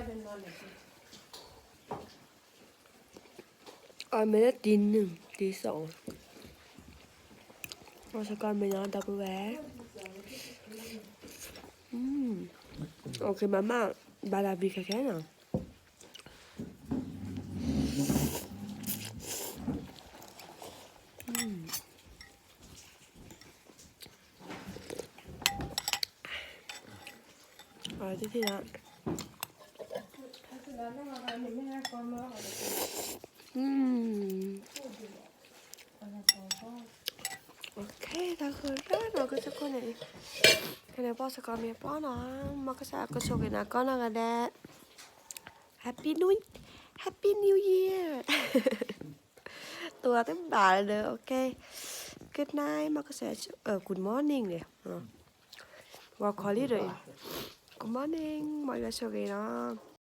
အမ့ၢ်လၢတီၢ်နုၢ် တီၢ်သီၣ်, အီၣ်ဆၢကတီၢ်မ့ၢ်နီၤ ဒီပုၢ်ဝဲၢ်. โอเค မမ ဘၣ်တၢ်ဘျုးခဲခဲနီၤ. အတထံၣ်လီၤ. โอเค တၢ်ဃုာ်ရၢ်နီၤ ကစၢ်ခိၣ်န့ၣ်, ကန့ၣ်ပှၤစ့ၢ်ကီးမ့ၢ်ပှၤနီၤ, မ်ကစၢ်ကဆိၣ်ဂ့ၤနၤကိးနီၢ်ဂၤဒဲး, Happy New, Happy New Year. တိၢ်တဘၣ်လၢၤဒီး โอเค Good night မ်ကစၢ်, เอ่อ Good morning န့ၣ်, ဝၤခီလံဒီး, Good morning မ်ယွၤဆိၣ်ဂ့ၤနီၤ.